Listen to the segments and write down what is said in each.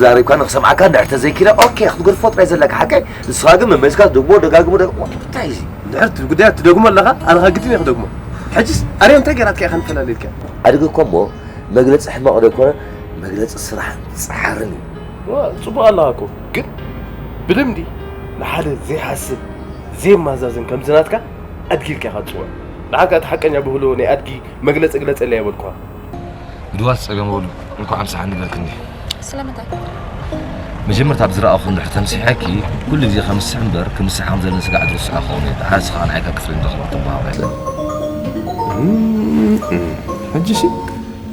ዛሪብካ ንክሰምዓካ እንድሕር ተዘይኪኢለ፣ ኦኬ፣ ክትገድፎ ጥራይ ዘለካ ሓቀይ። ንስኻ ግን መመሊስካ ትደግሞ፣ ደጋግሞ፣ ደግ-፣ እንታይ እዩ እዚ? እንድሕር እቲ ጉዳይ ትደግሞ ኣለኻ፣ ኣነ ኸኣ ግድን እየ ክደግሞ። ሕጅስ ኣርዮም እንታይ ገይራትካ ኢኻ ንፈላለ ኢልካ? ኣድጊ እኮ እሞ መግለጺ ሕማቕ ዶ ኣይኮነ፣ መግለጺ ስራሕን ጻዕርን እዩ። ዋ፣ ጽቡቕ ኣለኻ እኮ፣ ግን ብልምዲ ንሓደ ዘይሓስብ፣ ዘይማዛዝን ከምዚ ናትካ ኣድጊ ኢልካ ኢኻ ትጽውዖ። ንዓካ እቲ ሓቀኛ ብህሎ ናይ ኣድጊ መግለጺ ግለጸለይ ኣይበልኩኻ። ግድዋት ጸገም የብሉ። እንኳዕ ምሳሕ ንብለክኒ። ስለምንታይ? መጀመርታ ኣብ ዝረኣኹ እንድሕር ተምሲሐኪ፣ ኩሉ ግዜ ከምስሕ እምበር፣ ክምስሕ ከም ዘለኒ ስጋዕ ትርስዖ ክኸውን እየ። ደሓር እስኻ ንዓይካ ክፍሊ እንረኽበሉ ተበሃውራ። ሕጂ ሲ፣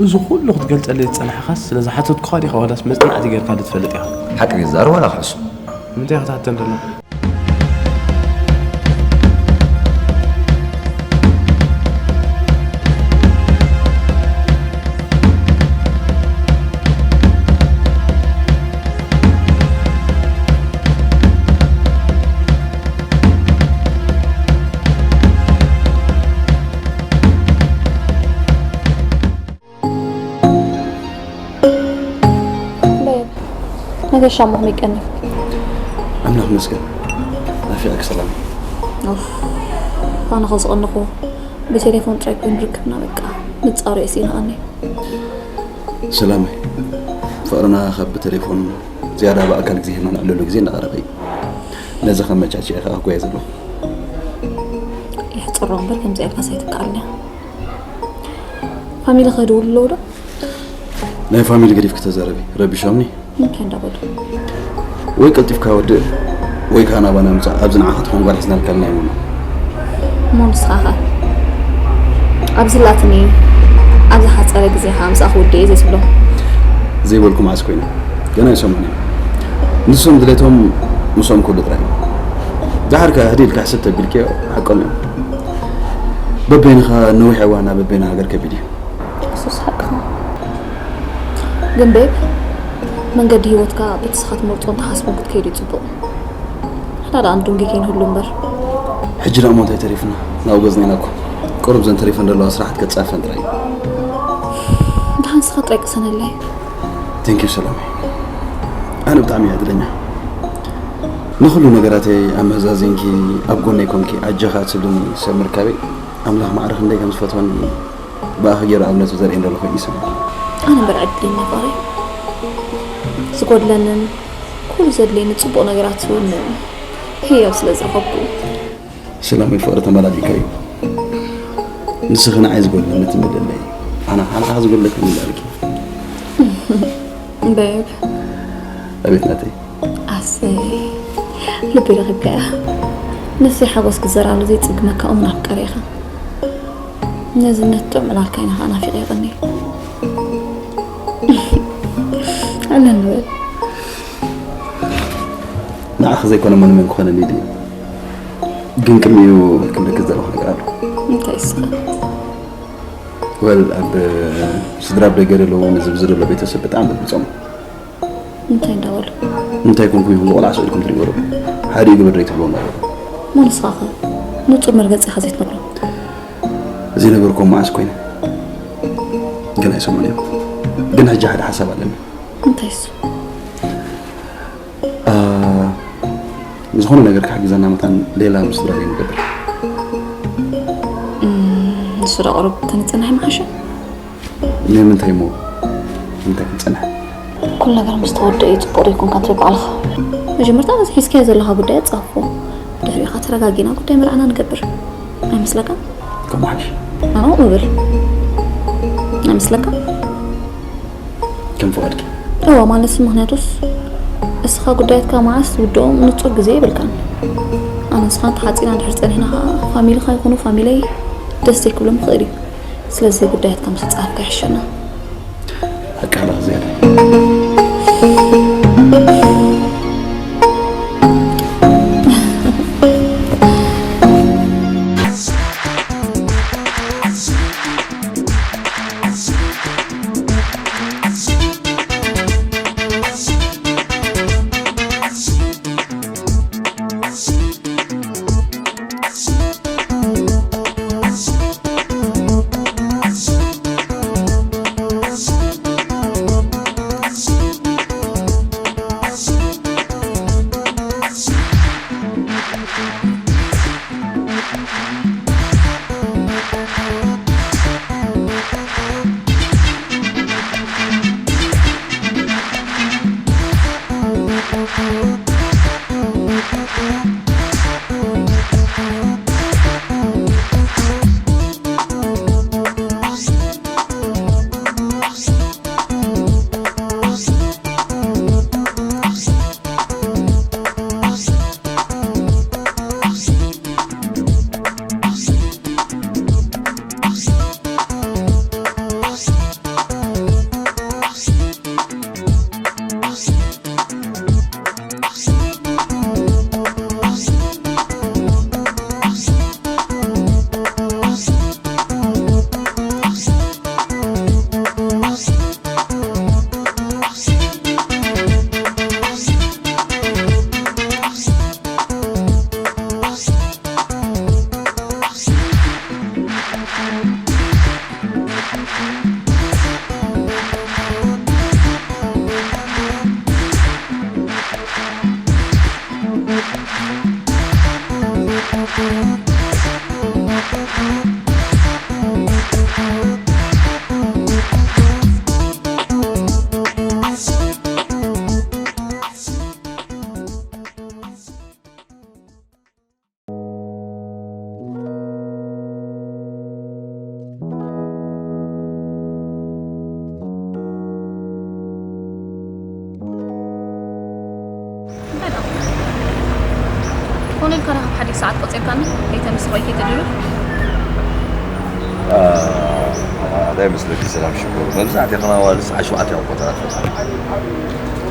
እዚ ኩሉ ክትገልጸለይ ዝጸናሕካስ፣ ስለ ዝሓተትኩኻ ዲኻ ዋላስ መጽናዕቲ ጌርካሉ ትፈልጥ ኢኻ? ሓቂ ድየ ዝዛረብ ዋላ ክሕሱ? ንምንታይ ኢኻ ትሓተኒ ዘለኻ? በይብ፣ መገሻ እሞ ከመይ ቀኒዩ? ኣምላኽ ይመስገን። ናፊቐኪ ሰላም። ኡፍ፣ ኣነ ኸ ዝቐነኹ ብቴሌፎን ጥራይ ኮይኑ ርክብና፣ በቃ ንጻሮ የስኢንኻኒ። ሰላመይ፣ ፍቕርና ካብ ብቴሌፎን ዝያዳ ብኣካል ግዜ ሂብና ነዕልለሉ ግዜ እናቐረበ እዩ። ነዚ ከመቻችየ ከኣ ክጓየ ዘለኹ። የሕጽሮ እምበር ከምዚኣ ኢልካ ኣይትከኣልን እያ። ፋሚሊ ከድውሉ ኣለዉ ዶ? ናይ ፋሚሊ ገዲፍኪ ተዛረቢ፣ ረቢሾምኒ። እንታይ እንዳበሉ? ወይ ቀልጢፍካ ወድእ፣ ወይ ከኣ ናባና ምጻእ፣ ኣብዚ ንዓኻ ትኸውን ጓል ሒዝናልካ ኣለና ይብሉና። እሞ ንስኻ ኸ? ኣብዚ ላትኒ፣ ኣብ ዝሓጸረ ግዜ ኸኣ ምሳኻ ክውድእ እየ ዘይትብሎም? ዘይበልኩ መዓስ ኮይነ? ገና ኣይሰሙን እዮም። ንሶም ድሌቶም ምስኦም ክህሉ ጥራይ እዩ። ደሓር ከኣ ህድእ ኢልካ ሕስብ ተቢልክዮ፣ ሓቆም እዮም። በበይንኻ ነዊሕ እዋን ናብ በበይኑ ሃገር ከቢድ እዩ። እሱስ ሓቅኻ። ግን ቤብ፣ መንገዲ ህይወትካ በቲ ንስኻ ትመርጾን ትሓስቦን ክትከይድ እዩ ጽቡቕ። ንሕና ደኣ ንድንጉይ ከይንህሉ እምበር። ሕጂ ደኣ እሞ እንታይ ተሪፉና? ናብኡ ገጽና ኢና እኮ። ቁሩብ ዘን ተሪፈን ዘለዋ ስራሓት ከጻፈን ጥራይ እዩ። ደሓን ንስኻ ጥራይ ቅሰነለይ። Thank you ሰላመይ። ኣነ ብጣዕሚ እየ ዕድለኛ። ንኹሉ ነገራተይ ኣመዛዚንኪ ኣብ ጎነይ ኮንኪ ኣጀኻ ትብልኒ ሰብ ምርካበይ ኣምላኽ ማዕረ ክንደይ ከም ዝፈትወኒ ብኣኺ ገይሩ ኣብነቱ ዘርእየኒ ዘሎ ኮይኑ ይስምዓኒ። ኣነ እምበር ዕድለኛ ፍቕረይ። ዝጎድለንን ኩሉ ዘድልየኒ ጽቡቕ ነገራት እውን ህያብ ስለ ዝረኸብኩ። ሰላመይ ፍቕሪ ተመላሊእካዮ። ንስኺ ንዓይ ዝጎድለኒ ትምልእለይ፣ ኣነ ከዓ ንዓኺ ዝጎድለኪ እምልኣልኪ። ቤብ። ኣቤት ናተይ። ኣሰይ፣ ልቢ ረኺብካያ። ነፍሰይ ሓጎስ ክዘራሉ ዘይጽግመካ እሙን ኣፍቃሪ ኢኻ። ነዚ ነት ጥዑም ዕላልካ ኢና ኸዓ ናፊቐ ይቐኒ። ዕልል ንበል። ንዓኺ ዘይኮነ መን መን ክኾነኒ ድዩ? ግን ቅድሚኡ ክብለኪ ዝደለኹ ነገር ኣሎ። እንታይ እስኸ? ወል ኣብ ስድራ ኣብ ደገ ዘለዉ ነዚ ብዚ ዘሎ ቤተሰብ ብጣዕሚ በልብጾም። እንታይ እንዳበሉ? እንታይ ኮንኩም ኢኹም ዝቆልዓ ስእልኩም ትሪእዎ ዶ? ሓደ እዩ ግበር ዘይትብልዎ እንዳበሉ። እሞ ንስኻ ኸ ንጹር መርገጺ ኢኻ ዘይትነግሮም? ዘይነገርኩም መዓስ ኮይነ? ግን ኣይሰምዑን እዮም። ግን ሕጂ ሓደ ሓሳብ ኣለኒ። እንታይ እሱ? አ፣ ዝኾነ ነገር ክሕግዘና መታን ሌላ ምስ ስድራ ዘይንገብር። እም፣ ንሱ ዶ ቁሩብ ተንጽንሕ ምሓሸ? ንምንታይ እሞ? እንታይ ክንጸንሕ? ኩሉ ነገር ምስ ተወደአ እዩ ጽቡቕ ዶ ኣይኮንካን ትብል ባዕልኻ? መጀመርታ ነዚ ሒዝካዮ ዘለኻ ጉዳይ ኣጻፍፎ። ድሕሪኡ ኸኣ ተረጋጊና ጉዳይ መርዓና ንገብር። ኣይመስለካን? ከምኡ ሓይሽ። ኣነ ከምኡ እብል። ኣይመስለካን? ከም ፍቓድኪ። እወ፣ ማለትስ ምኽንያቱስ እስኻ ጉዳያትካ መዓስ ዝውድኦም ንጹር ግዜ የብልካን። ኣነ ንስኻን ተሓጺና እንድሕር ጸኒሕና ኸኣ ፋሚሊኻ ይኹኑ ፋሚለይ ደስ ዘይክብሎም ይኽእል እዩ። ስለዚ ጉዳያትካ ምስ ተጻፈፍካ ይሕሸና። ሓቂ ኣለኻ ዝያዳ። እንታይ ደኣ? ኮነ ኢልካ ዳኣ ካብ ሓዲሽ ሰዓት ቆጺርካኒ ከይተምስኽ ወይ ከይተድርር? እንታይ መስለኪ ሰላም ሽኮር፣ መብዛሕትኡ ከማን ኣዋልድ ሰዓት ሸውዓተ እዮም ቆጸራ ትፈትሓ።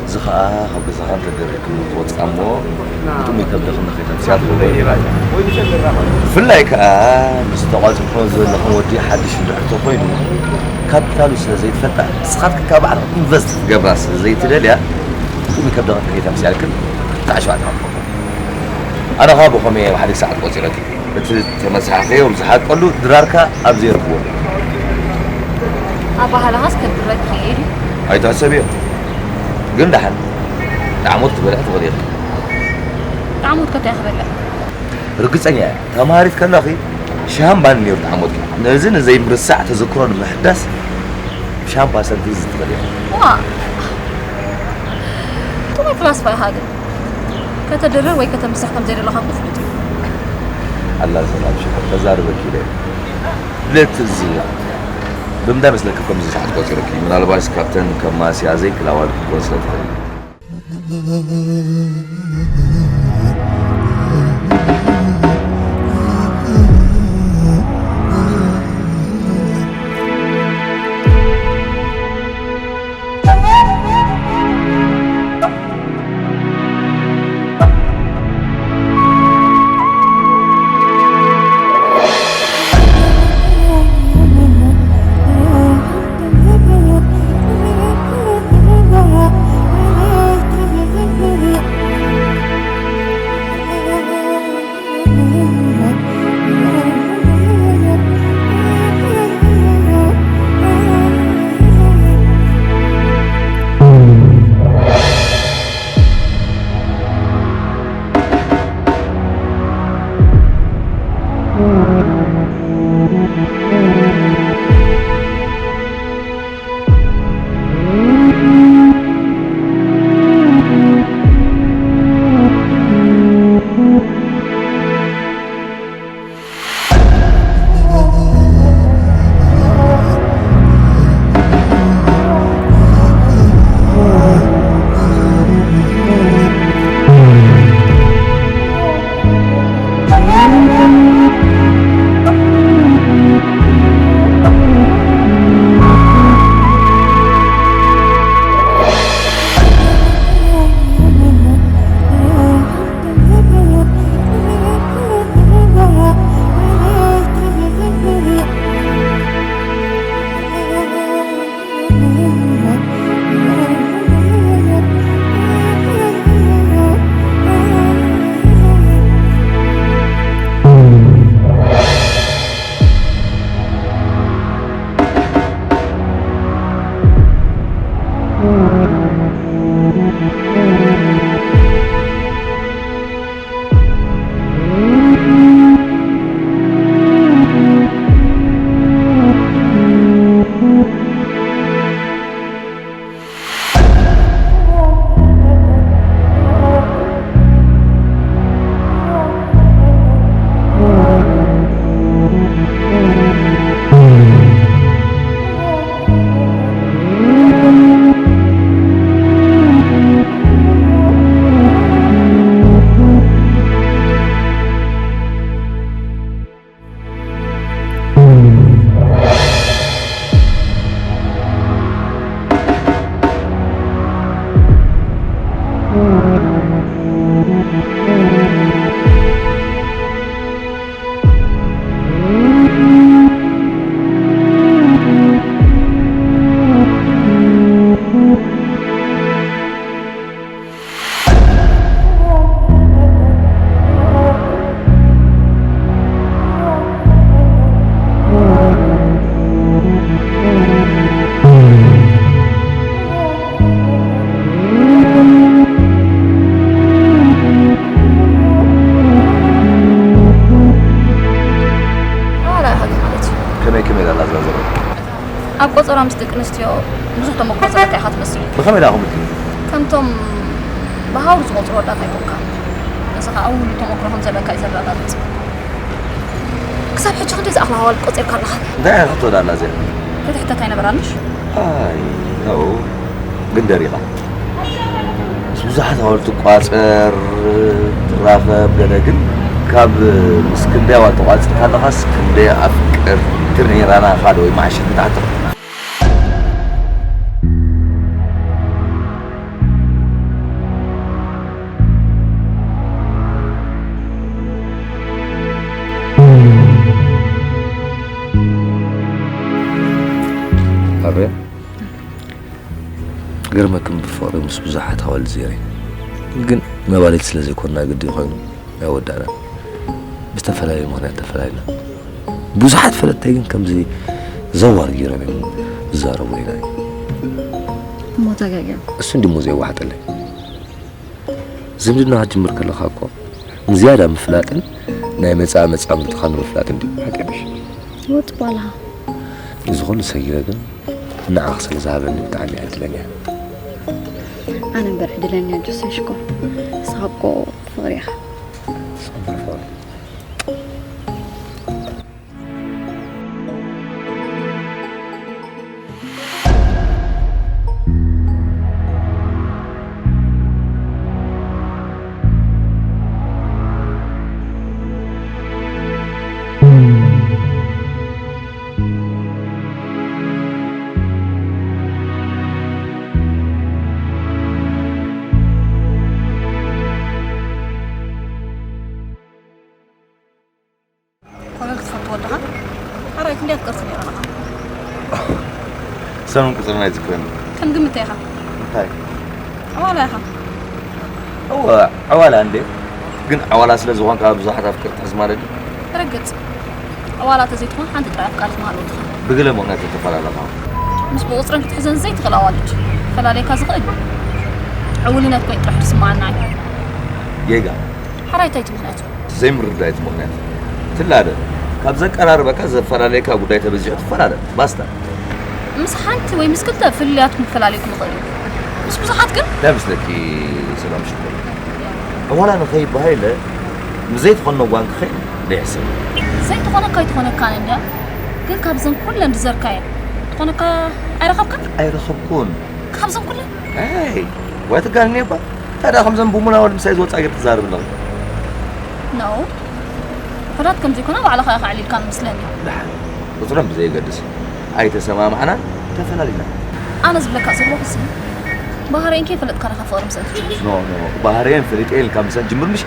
እዚ ኸኣ ካብ ገዛኻ እንተደሪርክሉ ትወጽኣ እሞ፣ ጥሙይ ከብድኺ ንኸይተንስያ ትገብሮ። ብፍላይ ከኣ ምስ ተቋጺርክዎ ዘለኽን ወዲ ሓድሽ እንድሕር ተኾይኑ፣ ካፒታሉ ስለ ዘይትፈልጣ፣ ንስኻትኪ ከኣ ባዕልኺ ኢንቨስት ክትገብራ ስለ ዘይትደልያ፣ ጥሙይ ከብድኺ እንተኸይተንስያልክን፣ ሰዓት ሸውዓተ ትኸፍሎ። ኣነ ኸኣ ብኸመይ ኣብ ሓዲሽ ሰዓት ቆጺረኪ? እቲ ተመሳሕኸዮ ዝሓቀሉ ድራርካ ኣብ ዘይረኽቦ። ኣባህላኻስ ከድረኪ እየ ድዩ? ኣይትሕሰብዮ። ግን ደሓን ጣዕሞት ክትበልዒ ትኽእሊ ኢኺ። ጣዕሞት ከ እንታይ ክበልዕ? ርግጸኛ እየ። ተምሃሪት ከለኺ ሻሃን ባንን ነይሩ ጣዕሞትኪ። ነዚ ንዘይምርሳዕ ተዘክሮ ንምሕዳስ ብሻሃን ፓሰንቲ ዝትኽእሊ ኢኺ። ዋእ! ጥሙይ ፍላስፋ ኢኻ ግን። ከተድርር ወይ ከተምስሕ ከም ዘይደለኻ እኮ ፍሉጥ እዩ። ኣላ ሰላም ሽኮር፣ ከዛርበኪ ኢለ ድሌት ትዝ ኢላ። ብምንታይ መስለኪ ከምዚ ሰዓት ቆጺረኪ? ምናልባሽ ካብተን ከማስያ ዘይክላ ኣዋልድ ክትኮን ስለ ትኽእል። ኣብ ቆጸራ ምስ ደቂ ኣንስትዮ ብዙሕ ተመክሮ ዘለካ ኢኻ ትመስል። ብኸመይ ደኣ ከምኡ ትብል? ከምቶም ብሃውሪ ዝቖጽሩ ኣወዳት ኣይኮንካን። እዚ ኸኣ ውሉድ ተመክሮ ከም ዘለካ እዩ ዘረጋግጽ። ክሳብ ሕጂ ክንደይ ዝኣኽላ ኣዋልድ ቆጺርካ ኣለኻ? እንታይ እያ ሕቶ ደኣ እዚኣ? ክትሕተት ኣይነበራንሽ? ኣይ፣ ኖ። ግን ደሪኻ። ምስ ብዙሓት ኣዋልድ ትቋጸር፣ ትራኸብ፣ ገለ ግን ካብ ምስ ክንደይ ኣዋልድ ተቋጺርካ ኣለኻስ ክንደይ ኣፍቀርቲ ነይራናኻ ዶ ይመዓሸት ክትሓቶ? ኣበይ? ገርመክን ብፍቕሪ ምስ ብዙሓት ኣዋልድ ዘይረ። ግን መባሊት ስለ ዘይኮንና ግዲ ኮይኑ ኣይወዳእናን። ብዝተፈላለየ ምኽንያት ተፈላለና። ብዙሓት ፈለጥተይ ግን ከምዚ ዘዋር ገይሮም እዮም ዝዛረቡ ኢና። እሞ ተጋግዮም። እሱ እንዲሞ ዘየዋሕጠለይ። ዝምድና ክትጅምር ከለኻ እኮ ንዝያዳ ምፍላጥን ናይ መጻኢ መጻምድትኻ ንምፍላጥን ድዩ? ሓቂ ድዩ? ወጥ ባልሃ። እዚ ኹሉ ሰጊረ ግን ንዓኺ ስለ ዝሃበኒ ብጣዕሚ እየ ዕድለኛ። ኣነ እምበር ዕድለኛ ጆሴ ሽኮር። ንስኻ እኮ ፍቕሪ ኢኻ። ጽቡቕ ፍቕሪ። ኮለል ክትፈትዎ ኣለኻ? ሓራይ ክንደይ ኣፍቀርቲ ነይሮናኻ? ሰሙን ቁጽርና ኣይዝክረኒ። ከም ግምት ኢኻ? እንታይ? ኣዋላ ኢኻ? እወ፣ ኣዋላ እንዴ? ግን ኣዋላ ስለ ዝኾንካ ብዙሓት ኣፍቀርቲ ትሕዝ ማለት ድዩ? ርግጽ። ኣዋላ ተዘይትኾን ሓንቲ ጥራይ ኣፍቃሪት ምሃለወትኻ። ብገለ ምኽንያት ተፈላለኻ። ምስ ብቑጽርን ክትሕዘን ዘይትኽእል ኣዋልድ። ፈላለየካ ዝኽእል ዕውልነት ኮይኑ ጥራሕ ዝስምዓና እዩ። ጌጋ። ሓራይ እንታይ እቲ ምኽንያት? ዘይምርዳእ እቲ ምኽንያት። ትላለ። ካብ ዘቀራርበካ ዘፈላለየካ ጉዳይ ተበዚሑ ትፈላለ። ባስታ። ምስ ሓንቲ ወይ ምስ ክልተ ፍልልያትኩም ክፈላለየኩም ይኽእል እዩ። ምስ ብዙሓት ግን? እንታይ መስለኪ ሰላም ሽኮር? ኣዋላ ንኸይበሃይለ ምስ ዘይትኾኖ ጓን ክኸይድ ደይሕሰብ። ዘይትኾነካ ኣይትኾነካን እንድያ። ግን ካብዘን ኩለን ዝዘርካየን ትኾነካ ኣይረኸብካን? ኣይረኸብኩን። ካብዘን ኩለን? ኣይ፣ ወይ ትጋንኒ እባ። ታዲያ ከምዘን ቡሙና ወዲ ምሳይ ዝወጻ ጌር ትዛረብ ኣለኺ? ኖ። ፍርሃት ከም ዘይኮነ ባዕልኻ ኢኻ ኣዕሊልካ መስለኒ። ደሓን። ቁጽሮም ብዘየገድስ ኣይተሰማማዕናን ተፈላሊና። ኣነ ዝብለካ ዘለኹ ሲ ባህርየን ከይፈለጥካ ዲኻ ፍቕሪ ምሰን ትጅምር? ኖ፣ ኖ። ባህርየን ፈሊጠ ኢልካ ምሰን ጅምር ምሽ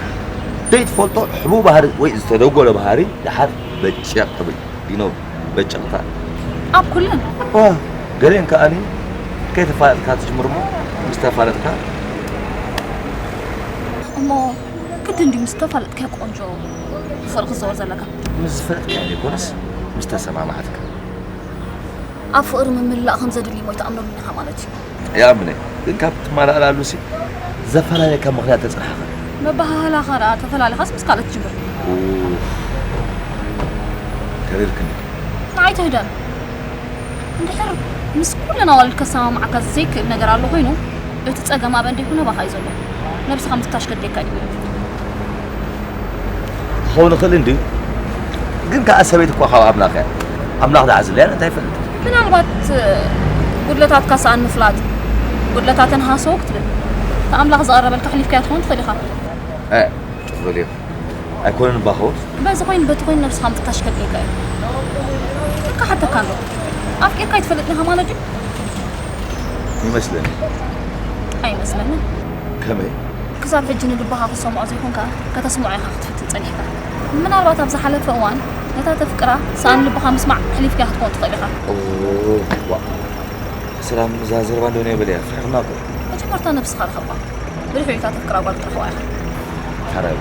ዘይትፈልጦ ሕቡእ ባህሪ ወይ ዝተደጎለ ባህሪ ደሓር በጨቕ ትብል። You know፣ በጨቕታ። ኣብ ኩለን? ዋ፣ ገሊአን ከኣኒ ከይተፋለጥካ ትጅምር እሞ ምስ ተፋለጥካ። እሞ ግድን ድዩ ምስ ተፋለጥካዮ ቆንጆ ፍቕሪ ክትዘውር ዘለካ? ምስ ዝፈለጥካዮ ዘይኮነስ ምስ ተሰማማዕትካ። ኣብ ፍቕሪ ምምላእ ከም ዘድሊ እሞ ኣይትኣምነሉን ኢኻ ማለት እዩ። ይኣምነ፣ ግን ካብ ትመላእላሉሲ ዘፈላለየካ ምኽንያት ተጽንሓኻ። መበሃህላኻ ደኣ ተፈላሊኻስ ምስ ካልኦት ትጅምር። ኡፍ፣ ተሪርክኒ። ንዓይ ትህደም። እንድሕር ምስ ኩለን ኣዋልድ ከሰማምዓካ ዘይክእል ነገር ኣሎ ኮይኑ፣ እቲ ጸገም ኣበን ደይኮነ ኣባኻ እዩ ዘሎ። ነብስኻ ምፍታሽ ከድልየካ እዩ። ክኸውን ይኽእል እንድዩ። ግን ከኣ ሰበይቲ እኳ ካብ ኣምላኽ እያ። ኣምላኽ ደኣ ዝለያን እንታይ ይፈልጥ? ምናልባት ጉድለታትካ ሰኣን ምፍላጥ፣ ጉድለታተን ሃሰው ክትብል፣ እቲ ኣምላኽ ዝቐረበልካ ኣሕሊፍካያ ትኸውን ትኽእል ኢኻ። እ፣ ጽቡቕ እዩ። ኣይኮነን እባ ክኸውን። በዚ ኮይኑ በቲ ኮይኑ ነብስኻ ምፍታሽ ከድልየካ እዩ። ግን ክሓተካ ኣሎ። ኣፍቂርካ ኣይትፈልጥን ኢኻ ማለት ድዩ? ይመስለኒ። ኣይመስለንን። ከመይ? ክሳብ ሕጂ ንልብኻ ክትሰምዖ ዘይኮንካ፣ ከተስምዖ ኢኻ ክትፍትን ጸኒሕካ። ምናልባት ኣብ ዝሓለፈ እዋን፣ ነታ ተፍቅራ ሰኣን ልብኻ ምስማዕ ኣሕሊፍካያ ክትኮን ትኽእል ኢኻ። ኦ፣ ዋእ። ሰላም፣ እዛ ዘረባ እንዶ ናይ በልያ፣ ፍሒርና እኮ። መጀመርታ ነብስኻ ርኸባ። ብድሕሪኡ እታ ተፍቅራ ጓል ክትረኽባ ኢኻ። ሓራይ።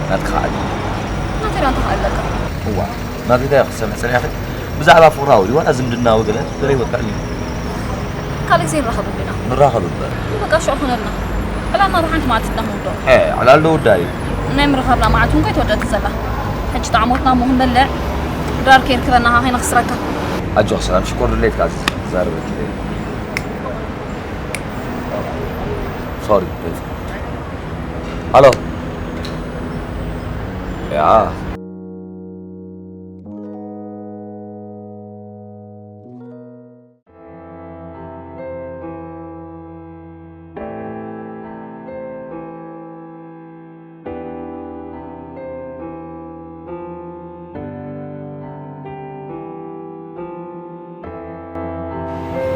ናትካ ዓቢ። ናተይ ደኣ እንታይ ኣለካ? እዋ፣ ናተይ እንታይ ክሰምዕ ጸኒሐ? ብዛዕባ ፍቕራዊ ድዩ ዋላ ዝምድናዊ ገለ ገለ ህይወትካ እዩ። ካልእ ግዜ ንራኸበሉ ኢና። ንራኸብ እምበር። በቃ ሽዑ ኾነልና። ዕላልና ብሓንቲ መዓልቲ ኢና ክንውድኦ። እ፣ ዕላል ዶ ውዳእ እዩ? ናይ ምርኻብና መዓልቲ እውን ከይተወደአት ዘላ። ሕጂ ጣዕሞትና እሞ ክንበልዕ፣ ዶ ዳር ከይርከበና ኸይነ ክስረካ። ኣጆኽ ሰላም ሽኮር ድሌትካ ዝዛረበ። ሶሪ። ሃሎ። ያ።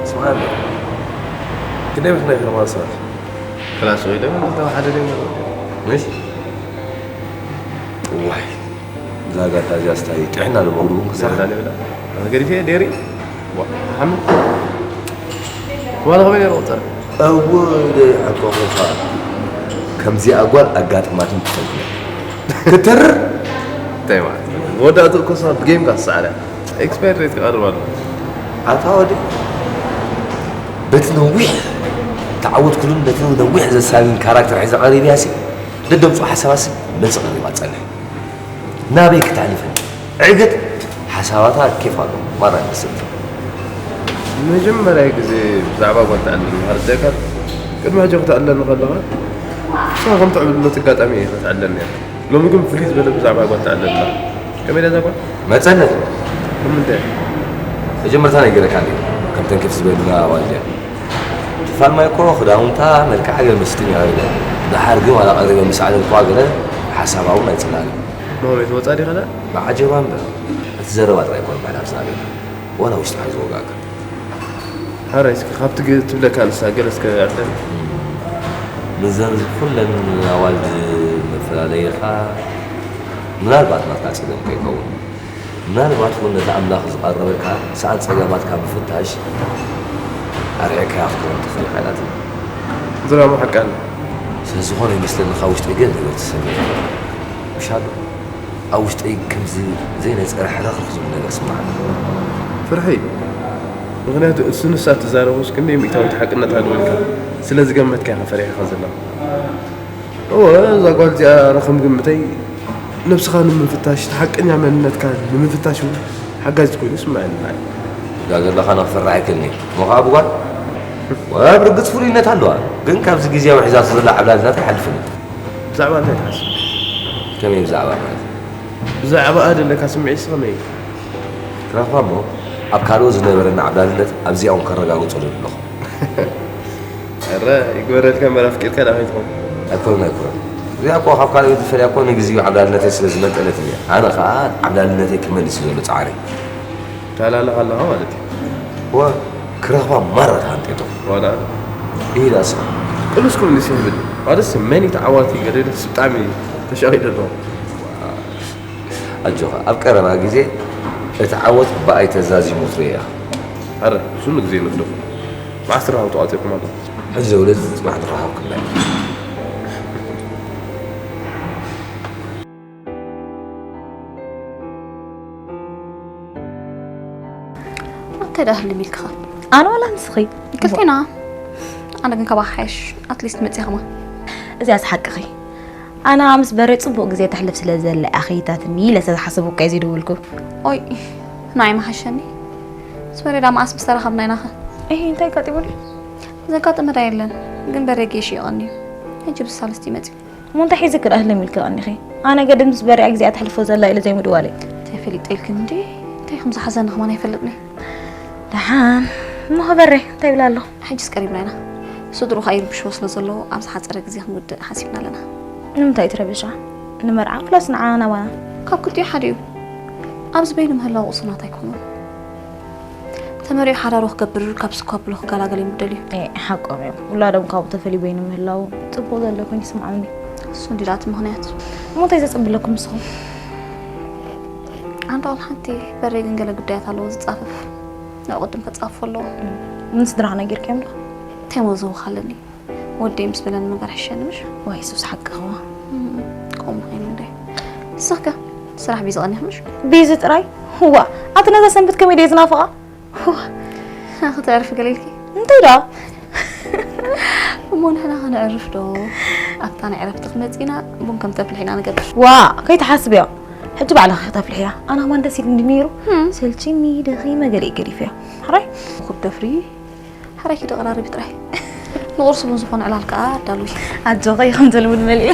ስምዓኒ፣ ክንደይ ምስ ናይ ከማን ሰባት ክላስ ወይ ደም እንተው ሓደ ደም ምሽ ዋይ እዛ ጋጣ እዚኣ ስታይ ጥዕና ንመውድቡ ክሳዕ ዛሬ ብላ ገሪፌ ዴሪ ሓምድ ዋላ ከመይ ነይሩ ቁፅር እወ ደይ ዓቆኹኻ ከምዚኣ ጓል ኣጋጥማትን ትፈልጥ ክትርር እንታይ ማለት መወዳእትኡ እኮ ሰባት ብጌም ጋር ትሰዓረ ኤክስፓየር ዴት ክቐርብ ኣሎ ኣታ ወዲ በቲ ነዊሕ ተዓወትኩሉን በቲ ነዊሕ ዘሳቢን ካራክተር ሒዘ ቀሪብ ያሲ ደደምፁ ሓሳባሲ መልሲ ቀሪባ ፀንሕ ናበይ ክተሕልፈን ዕግት ሓሳባታ ኬፍ ኣሎ ማራ ይመስል መጀመርያ ግዜ ብዛዕባ ጓል ትዕልል ምሃር ደካ ቅድሚ ሕጂ ክትዕለኒ ከለኻ እሳ ከም ትዕብልሎ ኣጋጣሚ እየ ክትዕለኒ እያ ሎሚ ግን ፍልይ ዝበለ ብዛዕባ ጓል ትዕልል ኣላ ከመይ እያ እዛ ጓል መፀነት ብምንታይ መጀመርታ ነጊረካ እንድየ ከምተን ኬፍ ዝበሉና ኣዋልድ እያ ትፋል ማይ እኮ ክዳውንታ መልክዓ ገለ መስጥን እያ ቀሪበ ደሓር ግን ዋላ ቀሪበ ምስ ዓለልኩዋ ገለ ሓሳባ እውን ኣይፅላእን እዩ ኖ ቤት ወፃ ዲኻ ዳ ብዓጀባ እምበር እቲ ዘረባ ጥራይ እኮ ምሕዳር ዝናበየና ዋላ ውሽጥኻ እዩ ዝወግኣካ ሓራይ እስኪ ካብቲ ትብለካ ንሳ ገለ እስከ ኣዕልለኒ ምዘን ኩለን ኣዋልድ መፈላለይኻ ምናልባት ናትካ ፀገም ከይከውን ምናልባት እውን ነቲ ኣምላኽ ዝቐረበልካ ሰኣን ፀገማትካ ምፍታሽ ኣርሒቕካያ ክትከውን ትኽእል ኢኻ ኢላትኒ። ድራማ ሓቂ ኣላ። ስለዝኾነ ይመስለኒ ካብ ውሽጠይ ገለ ነገር ተሰሚዑኒ። ምሽ ኣሎ? ኣብ ውሽጠይ ከምዚ ዘይነጸረ ሕርኽርኽ ዝብል ነገር ስምዓኒ። ፍርሒ እዩ። ምኽንያቱ እሱ ንሳ እትዛረቦስ ክንደይ ሚእታዊት ሓቅነት ኣለዎ ኢልካ ስለ ዝገመትካ ኢኻ ፈሪሕኻ ዘለኻ። እወ እዛ ጓል እዚኣ ኣነ ከም ግምተይ ነብስኻ ንምፍታሽ እቲ ሓቀኛ መንነትካ ንምፍታሽ እውን ሓጋዚት ኮይኑ ይስምዐኒ ንዓይ። እዛ ዘለኻ ንኽፈርሕ ኣይክእልን እየ። እሞ ኸዓ ብጓል ወ ብርግጽ ፍሉይነት ኣለዋ። ግን ካብዚ ግዝያዊ ሒዛቶ ዘላ ዓብላልነት ኣይሓልፍን እየ። ብዛዕባ እንታይ ትሓስብ? ከመይ ብዛዕባ ማለት? ብዛዕባኣ ዘለካ ስምዒትሲ ከመይ እዩ? ክረኽባ እሞ ኣብ ካልኦት ዝነበረኒ ዓብላልነት ኣብዚኣ እውን ከረጋግጾ ደሊ ኣለኹ። እረ ይግበረልካ እምበር ኣፍቂርካ ዳ ከይትኾን ኣይኮን ኣይኮን እዚኣ እኮ ካብ ካልኦት ዝፈልያ እኮ ንግዚኡ ዓብላልነተይ ስለ ዝመንጠለትኒ እያ ኣነ ከዓ ዓብላልነተይ ክመልስ እዩ ዘሎ ፃዕረይ ታላለኻ ኣለኻ ማለት እዩ ዋ ክረኽባ ማራ ተሃንጢጦ ዋላ ኢላ ስማ ቅሉስ ክምልስ ይብል ማለትስ መን እዩ ተዓዋቲ ገደደስ ብጣዕሚ ተሻቒሉ ኣለኹ ኣጆኻ ኣብ ቀረባ ግዜ እቲ ዓወት ብኣይ ተዛዚሙ ትርእያ ኣረ እሱ ንግዜ ንግደፎ መዓስ ትረኻቡ ተቋጺርኩም ኣለኹም ሕዚ ዘውለድ ጽባሕ ንረኻብ ክብላ እንታይ ደኣ ህልም ኢልክኻ ኣነ ዋላ ንስኺ ክልቴና ኣነ ግን ካባኻ ሓይሽ ኣትሊስት መፂኽማ እዚኣስ ሓቅኺ ኣነ ምስ በሬ ፅቡቕ ግዜ ተሕልፍ ስለ ዘለ ኣኺታትኒ ኢለ ስለ ዝሓሰብኩ እየ ዘይደወልኩ ኦይ ንዓይ መሓሸኒ ምስ በሬ ዳ መዓስ ምስ ተራኸብና ኢናኸ እሂ እንታይ ኣጋጢሙ ድዩ ዘጋጠመ ዳ የለን ግን በሬ ጌሽ ይቐንዩ ሕጂ ብሳልስቲ ይመፅዩ እሞ እንታይ ሒዝኪ ደኣ ህልም ኢልኪ ቀኒኺ? ኣነ ገድል ምስ በሪኣ ግዜኣ ተሕልፎ ዘላ ኢለ ዘይምድዋለይ። እንታይ ፈሊጠ ኢልክኒ እንዴ? እንታይ ከም ዝሓዘኒ ከማን ኣይፈልጥን እየ። ደሓን እሞ በሬ እንታይ ይብላ ኣሎ? ሕጅስ ቀሪብና ኢና። ስድርኡ ከኣ ይርብሽዎ ስለ ዘለዉ ኣብ ዝሓጸረ ግዜ ክንውድእ ሓሲብና ኣለና። ንምንታይ እዩ ትረብሻ? ንመርዓ ወላስ ንዓና ናባና? ካብ ክልቲኡ ሓደ እዩ። ኣብዚ በይኑ ምህላው ቅሱናት ኣይኮኑን። ተመሪዑ ሓዳሩ ክገብር ካብ ስኳ ብሎ ክገላገል እዩ ምደልዩ። ኤእ ሓቆም እዮም። ውላዶም ካብኡ ተፈልዩ በይኑ ምህላው ጽቡቕ ዘሎ ኮይኑ ይስምዓኒ። እሱ እንዲ ደኣ እቲ ምኽንያት። እሞ እንታይ ዘጸንብለኩም ንስኹም? ኣንታ ዋላ ሓንቲ በሬ ግን ገለ ጉዳያት ኣለዎ ዝጻፈፍ። ንዕኡ ቅድም ከጻፍፎ ኣለዎ። ንስድራኻ ነጊርካዮም ዶ? እንታይ እሞ ዘውሃለኒ? ወደይ ምስ በለኒ ምበር ሕሸኒ ምሽ? ዋይ ሱስ ሓቅኺ እዋ። ከምኡ ኮይኑ እንደ ንስኺ ከ ስራሕ ቢዚ ቀኒኺ ምሽ? ቢዚ ጥራይ? እዋ ኣቲ ነዛ ሰንበት ከመይ ድየ ዝናፍቓ? እዋ ክትዕርፊ ገለ ኢልኪ? እንታይ ደኣ? እሞ ንሕና ከነዕርፍ ዶ ኣብታ ናይ ዕረፍቲ ክመፂና ቡን ከም ተፍልሒና ንገብር። ዋ ከይትሓስብዮ። እቲ ባዕልኺ ክተፍልሕያ። ኣነ ከማን ደስ ኢሉኒ ነይሩ። ሰልችኒ፣ ደኺመ፣ ገለ ገዲፈያ። ሕራይ? ኩብ ደፍሪ፣ ሕራይ ኪዲ ቀራርቢ ጥራይ። ንቑርሲ ቡን ዝኾነ ዕላል ከኣ ኣዳልዊ። ኣጆኺ፣ ከም ዘልሙድ መሊኡ።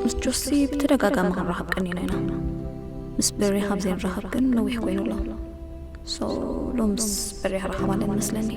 ምስ ጆሲ ብተደጋጋሚ ክንራኸብ ቀኒና ኢና። ምስ በሬ ካብ ዘይንራኸብ ግን ነዊሕ ኮይኑ ኣሎ። ሶ ሎም ምስ በሬ ክራኸብ ኣለኒ መስለኒ።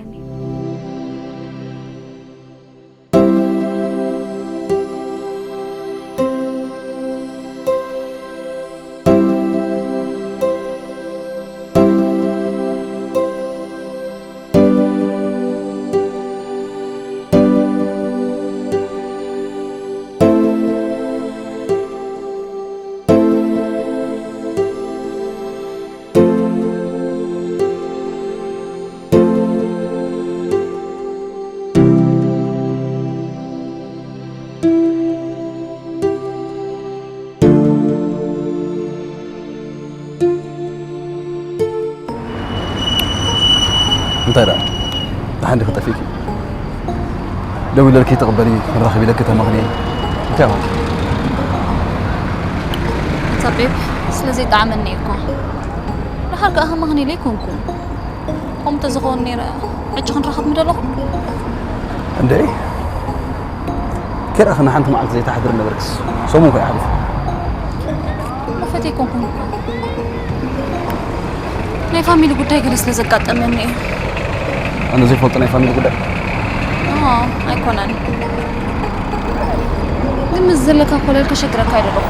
እንታይ ደኣ? ደሓን ዲኺ ጠፊእኪ? ደዊለልኪ ተቐበሊ፣ ክንራኸብ ኢለኪ ተማኽኒ። እንታይ ማለት እዩ? እታ ቤብ ስለ ዘይጠዓመኒ እዩ እኮ። ደሓር ከኣ ከማኽኒ ኢለ ኣይኮንኩን። ከምኡ እንተዝኸውን ነይረ፣ ሕጂ ክንራኸብ ምደለኹ። እንዴ? ከይረኣኽና ሓንቲ መዓልቲ ዘይተሓድሪ ነበርክስ። ሰሙን ኮይ ሓሊፉ። መፈት ኣይኮንኩን እኮ። ናይ ፋሚሊ ጉዳይ ገለ ስለ ዘጋጠመኒ እዩ። ኣነ ዘይፈልጦ ናይ ፋሚሊ ጉዳይ? ኖ፣ ኣይኮነን። ግን ምስ ዘለካ ኮለል ከሸግረካ ኣይደለኹ።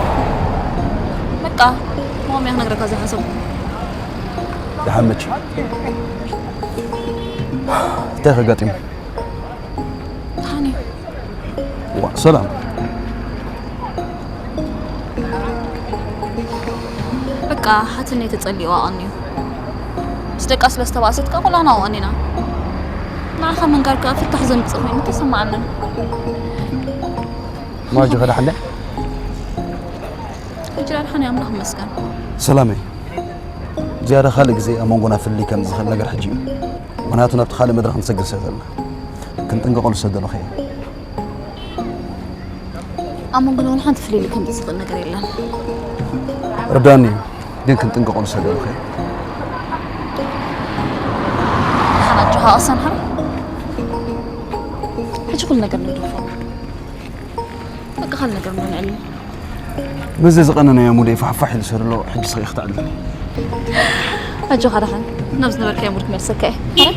በቃ፣ ሞም እያ ክነግረካ ዝሓሰብኩ። ደሓን መች? እንታይ ከጋጢሙ? ደሓን እዩ። ዋ፣ ሰላም። በቃ፣ ሓትነይ ተጸሊእዋ ቀንዩ። ምስ ደቃ ስለ ዝተባእሰት ከኣ ኩላና ቀኒና። ንዓኻ ምንጋር ከኣ ፍታሕ ዘምጽእ ኮይኑ ተሰማዓንን። ማጆ ከዳሕንደ? ሕጂ ደኣ ደሓን እየ፣ ኣምላኽ ይመስገን። ሰላመይ፣ ዝያዳ ካልእ ግዜ ኣብ መንጎና ፍልልይ ከም ዝኽእል ነገር ሕጂ እዩ። ምኽንያቱ ናብቲ ካልእ መድረኽ ንሰግር ስለ ዘለና። ክንጥንቀቐሉ ሰብ ደለኹ እየ። ኣብ መንጎና እውን ሓንቲ ፍልልይ ከምጽእ ዝኽእል ነገር የለን። ርዳኒ እዩ፣ ግን ክንጥንቀቐሉ ሰብ ደለኹ እየ። ደሓን ኣጆኻ፣ ኣሳን ሓራ። ሕጂ ኩሉ ነገር ንግደፎ። በቃ ካልእ ነገር ንዕልል። ምስዚ ዝቐነናዮ ሙደይ ፋሕፋሕ ኢሉ ስለ ዘሎ፣ ሕጂ ስቕ ኢኺ ተዕልለኒ። ኣጆኻ ደሓን፣ ናብ ዝነበርካዮ ሙድ ክመልሰካ እየ።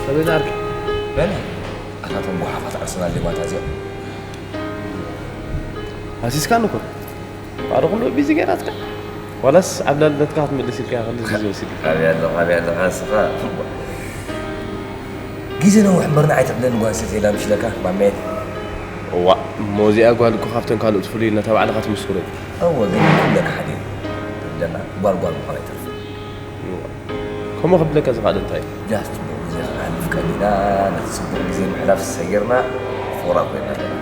ሰበይና ዓርኪ በለ ኣታቶም ጓሓፋት ኣርሰናል ሌማት ኣዚኦም ሃሲስካኒ እኮ ባዕሉ ኩሉ ቢዚ ገይራትካ ዋላስ ኣብ ላልነትካ ክትምልስ ኢልካ ክንዲ ግዜ ወሲድካ ካበይ ኣለኻ ካበይ ኣለኻ ንስኻ ግዜ ነዊሕ እምበርና ኣይተብለኒ ጓል ሰተይላ ምሽለካ ማመየን እዋ እሞ እዚኣ ጓል እኮ ካብተን ካልኦት ፍሉይ ኢልና ተባዕልኻ ትምስክሮ እዩ እወ ግን ኩለካ ሓደ እዩ ደና ጓል ጓል ምዃን ኣይተርፍን ከምኡ ክብለካ ዝኽኣለ እንታይ እዩ ጃስ ፅቡቕ ግዜ ክነሕልፍ ቀኒና ነቲ ፅቡቕ ግዜ ምሕላፍ ሰጊርና ፍቑራት ኮይና ኣለና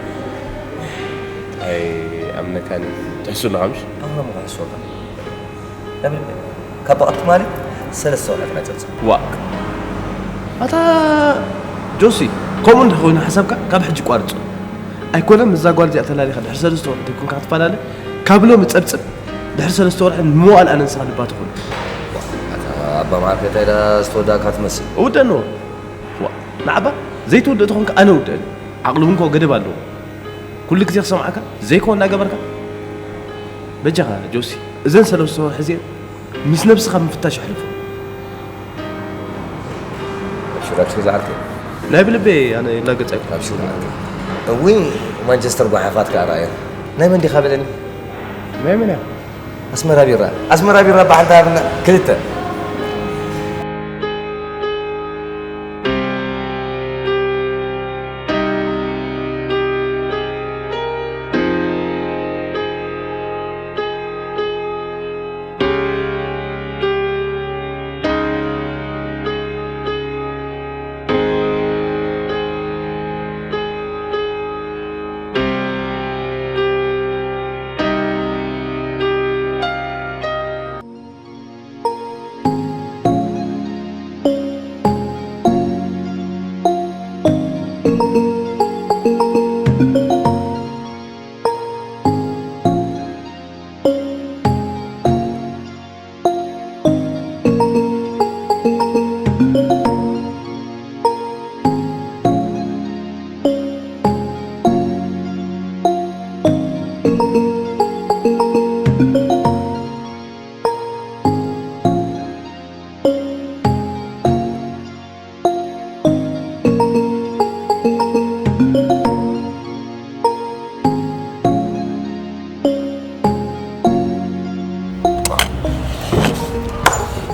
ኣይኣምነካን እዩ ትሕስሉ ሃምሽ ኣምኖ ምኽሕስወካ ካብ ብቐት ትማሊ ሰለስተ ወርሒ ተነጨብፀብ ዋ ኣታ ጆሲ ከምኡ እንተኾይኑ ሓሳብካ ካብ ሕጂ ቋርጾ ኣይኮነን ምዛ ጓል እዚኣ ተላሊኻ ድሕሪ ሰለስተ ወርሒ ተይኮንካ ክትፈላለ ካብ ሎሚ ጸብጽብ ድሕሪ ሰለስተ ወርሒ ንምዋል ኣነ ንስኻ ልባ ትኾኑ ኣታ ኣባ ማዕርከ እንታይ ኢላ ዝተወዳእካ ትመስል እውደንዎ ዋ ንዓባ ዘይትውድእ ተኾንካ ኣነ ውድአኒ ዓቕሊ እውን ከ ገደብ ኣለዎ ኩሉ ግዜ ክሰምዓካ ዘይኮን እናገበርካ በጃኻ ጆሲ እዘን ሰለስተ ወርሒ እዚአን ምስ ነብስኻ ምፍታሽ ኣሕልፎ ሽራክሽ ዝዓርከ ናይ ብልበይ ኣነ ይላገጽ ኣይኮ ካብ ሽራክ እዊ ማንቸስተር ጓሓፋት ከዓ ረኣዮ ናይ መን ዲኻ በለኒ ናይ መን እያ ኣስመራ ቢራ ኣስመራ ቢራ በዓል ዳብና ክልተ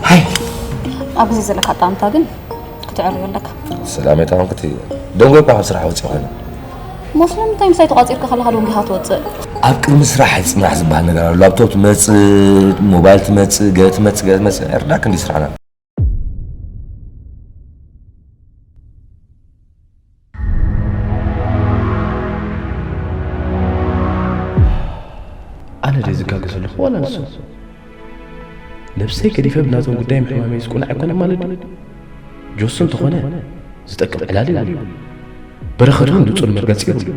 ሃይ ኣብ ግዜ ዘለካ ኣጣምታ ግን ክትዕርዮ ኣለካ። ሰላም የጣንክቲ ደንጎ እኳ ካብ ስራሕ ወፂ ኮይኑ ሞስሎም እንታይ ምሳይ ተቋፂርካ ከለካ ደንጊኻ ትወፅእ? ኣብ ቅድሚ ስራሕ ይፅናሕ ዝበሃል ነገር ኣሎ። ላፕቶፕ ትመፅእ፣ ሞባይል ትመፅእ፣ ገለ ትመፅእ፣ ገለ ትመፅእ። ኣይርዳክ እንዲ ስራሕና። ኣነ ደይ ዝጋገ ዘለኹ ዋላ ንሱ ነብሰይ ገዲፈ ብናቶም ጉዳይ ምሕማመይ ዝቁናዕ ኣይኮነን ማለት ድዩ? ጆሱ እንተኾነ ዝጠቅም ዕላል የብሉ። በረኸት እውን ንጹር መርገጺ የብሉ።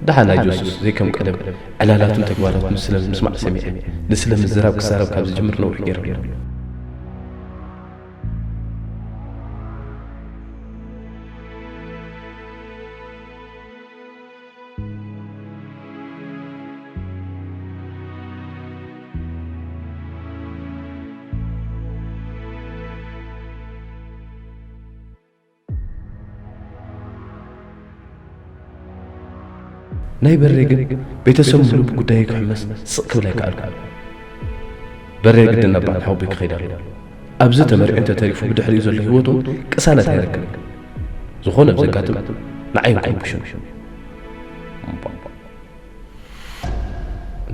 ደሓን ናይ ጆሱስ ዘይከም ቀደም ዕላላቱን ተግባራቱን ስለ ምስማዕ ሰሚዐ ንስለ ምዝራብ ክዛረብ ካብ ዝጅምር ነዊሕ ገይሩ ኣሎ። ናይ በሬ ግን ቤተሰብ ሙሉ ብጉዳይ ክሕመስ ስቕ ክብል ኣይከኣልኩ። በሬ ግድን ኣባን ሓውቢ ክኸይድ ኣሎ። ኣብዚ ተመሪዑ እንተተሪፉ ብድሕሪኡ ዘሎ ህይወቱ ቅሳነት ኣይረክብን። ዝኾነ ብዘጋጥም ንዓይ እንክርብሹን።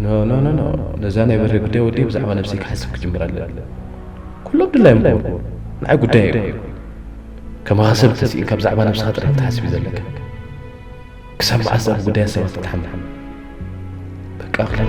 ኖ ኖ ኖ ኖ ነዛ ናይ በሬ ጉዳይ ወዲ ብዛዕባ ነብሰይ ክሓስብ ክጅምር ኣለኒ። ኩሎም ድላይ ምኮኑ ንዓይ ጉዳይ ኣይኮኑ። ከማኻ ሰብ ተስኢንካ ብዛዕባ ነብስኻ ጥራይ ክትሓስብ እዩ ዘለካ። ክሳብ መዓስ ኣብ ጉዳያት ሰባት ክትሓምም? በቃ ኣኽላ